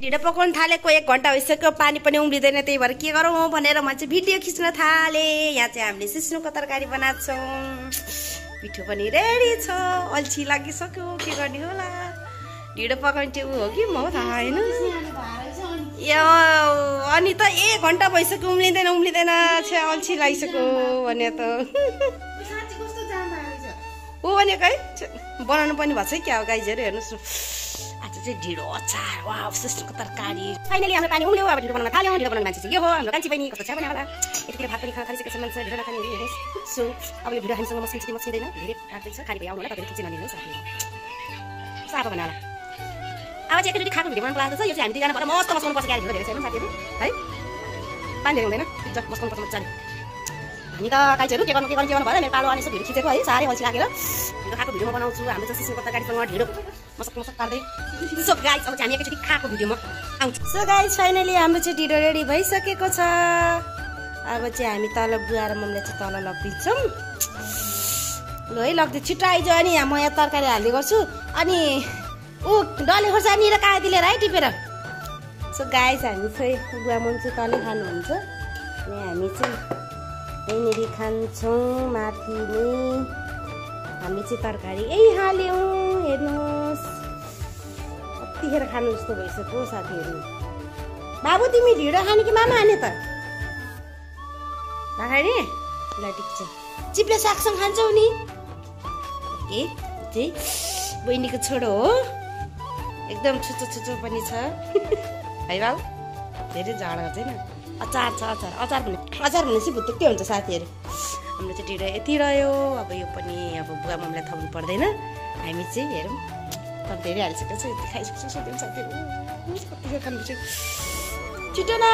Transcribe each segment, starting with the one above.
ढिँडो पकाउन थालेको 1 घण्टा भइसक्यो पानी पनि उम्लिदैन त्यही भएर के गरौँ भनेर म चाहिँ भिडियो खिच्न थाले। यहाँ चाहिँ हामीले सिस्नुको तरकारी बनाएको छौँ। पिठो पनि रेडी छ। अल्छी लागिसक्यो के गर्ने होला। ढिँडो पकाउने ऊ हो कि म हो थाहा होइन। अनि त 1 घण्टा भइसक्यो उम्लिँदैन छे अल्छी लागिसक्यो भने त ऊ भनेको है बनाउनु पनि भएको छ क्या गाइजहरू हेर्नुहोस् न। आज चाहिँ ढिँडो अचार वाह सिस्नुको तरकारी। फाइनली हाम्रो पानी उम्ल्यो अब ढिँडो बनाउन थाल्यौँ। ढिँडो बनाउने मान्छे चाहिँ यो हो हाम्रो कान्छी बहिनी। कस्तो छ भने होला यतिखेर भात पनि खान थालिसकेको छ मान्छे ढिँडो नखाने हेर्नुहोस्। सो अब यो भिडियो हामीसँग मस्किँदैन धेरै राख्दैछ खाने भए आउनु होला तपाईँले खिच्न नदिनुहोस् साथीहरू साफा भने होला। अब चाहिँ एकचोटि खाएको भिडियो बनाउनु लाग्छ यो चाहिँ हामी दुईजना भएर मस्त मस्काउनुपर्छ क्या ढिँडो धेरै छैन साथीहरू है पानी धेरै हुँदैन मस्काउनुपर्छ मजाले। हामी त कान्छीहरू के गर्नु भएर मेरो पालो अनि यसो भिडियो खिचेको है साह्रै अल्छी लागेर ढिँडो खाएको भिडियोमा बनाउँछु। हाम्रो चाहिँ सिस्नुको तरकारीसँग ढिँडो मसक पार्दै। सो गाइस अब चाहिँ हामी एकचोटि खाएको भिडियोमा आउँछ। सो गाइस फाइनली हाम्रो चाहिँ ढिँडो रेडी भइसकेको छ। अब चाहिँ हामी तल बुवा र मम्मीले चाहिँ तल लगिदिन्छौँ। ल है लग्दै छिटो आइज अनि म यहाँ तरकारी हाल्ने गर्छु अनि ऊ डल्ले खोर्सानी र काँटी लिएर है टिपेर। सो गाइस हामी चाहिँ बुवा मम्मी चाहिँ तलै खानुहुन्छ अनि हामी चाहिँ यहीँनिर खान्छौँ माथि नै। हामी चाहिँ तरकारी यही हाल्यौँ हेर्नुहोस् कतिखेर खानु जस्तो भइसक्यो साथीहरू। बाबु तिमी ढिँडो खाने कि मामा खाने त नखाने ल ठिक छ। चिप्ले सागसँग खान्छौ नि ए चाहिँ बहिनीको छोडो हो एकदम छुचो पनि छ है बाबु धेरै झगडा छैन। अचार छ अचार भनेपछि भुत्तुकै हुन्छ साथीहरू। हाम्रो चाहिँ ढिँडो यति रह्यो अब यो पनि अब बुवा मम्मीलाई थप्नु पर्दैन हामी चाहिँ हेरौँ तर धेरै हालिसकेको छ यति खाइसक्छु सोध्यौँ साथीहरू कतिखेर खानुपर्छ छिटो न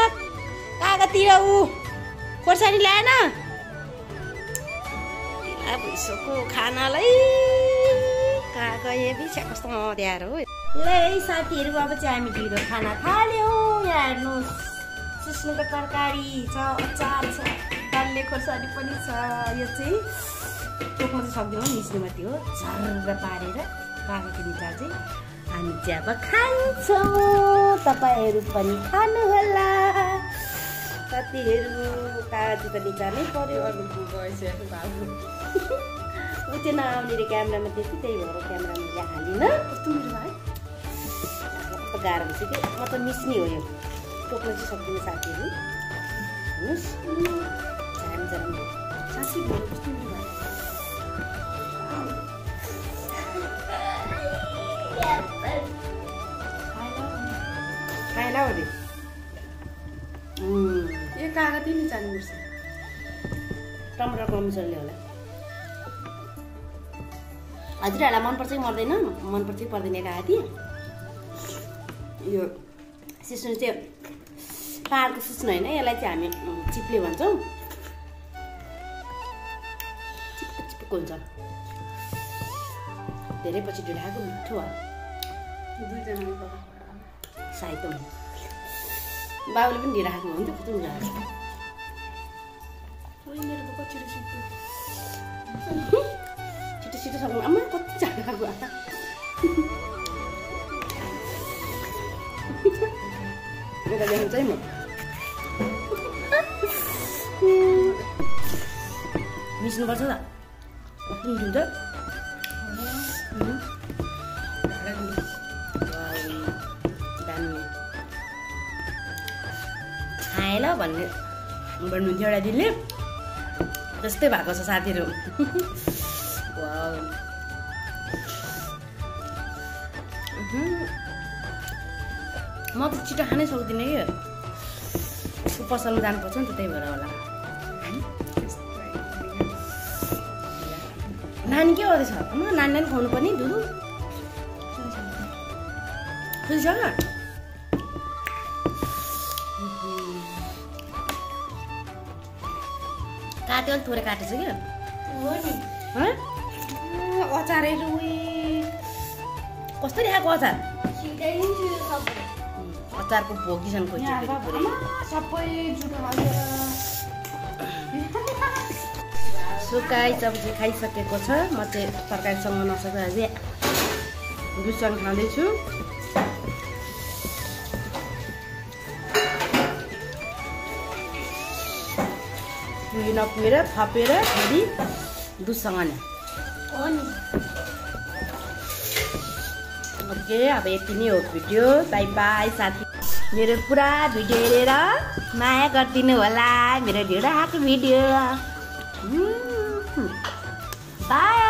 कागतिर ऊ खोर्सानी ल्याएन ढिला भइसक्यो खानालाई कहाँ गए बिचा कस्तो मध्याएर हो। ल साथीहरू अब चाहिँ हामी ढिँडो खाना थाल्यौँ। यहाँ हेर्नुहोस् सिस्नुको तरकारी छ अचार छ डल्ले खोर्सानी पनि छ। यो चाहिँ टोक्न चाहिँ सक्दैनौँ मिस्ने मात्रै हो झर्र पारेर पाकेको निचार चाहिँ हामी चाहिँ अब खान्छौँ। तपाईँहरू पनि खानुहोला साथीहरू। कागती त निचार्नै पर्यो ऊ त्यो नआउने रे क्यामेरामा त्यति त्यही भएर क्यामेरामा हालिन कस्तो मिठो भयो कस्तो गाह्रो हुन्छ कि म त मिस्ने हो यो टोक्न चाहिँ सक्दिनँ साथीहरू हेर्नुहोस् झ्याम साँच्चै भयो कस्तो मिठो भयो। खाएला हो नि यो कागती नि जानुपर्छ टमाटरको अनुसारले होला। हजुरहरूलाई मनपर्छ कि मर्दैन मनपर्छ कि पर्दैन कागती। यो सिस्नु चाहिँ पाहाडको सिस्नु होइन यसलाई चाहिँ हामी चिप्ले भन्छौँ। चिप्को हुन्छ धेरै पछि ढिँडो खाएको मिठो भयो सायद बाबुले पनि ढिँडो खाएको हुन्थ्यो कस्तो मिठो छिटो सक्नु आमा कति झाडा खाएको ल्याउँछ है म मिच्नुपर्छ त कस्तो मिठो हुन्छ खाएल भन्ने भन्नुहुन्थ्यो एउटा दिनले त्यस्तै भएको छ साथीहरू। म त छिटो खानै सक्दिनँ कि पसलमा जानुपर्छ नि त त्यही भएर होला। नानी के गर्दैछ नानीलाई पनि खुवाउनु पर्ने दुध सुनिसक्यो काट्यो अलिक थोरै काटेछ क्या हो नि अचारहरू कस्तो देखाएको अचार अचारको भोगी छन् सबै सुकाइ सब्जी खाइसकेको छ। म चाहिँ तरकारीसँग नसकेर अझै दुधसँग खाँदैछु। नपुगेर थपेर फेरि दुधसँग नै हो नि ओके अब यति नै हो भिडियो बाई बाई साथी मेरो पुरा भिडियो हेरेर माया गरिदिनु होला मेरो ढिँडो आएको भिडियो बाई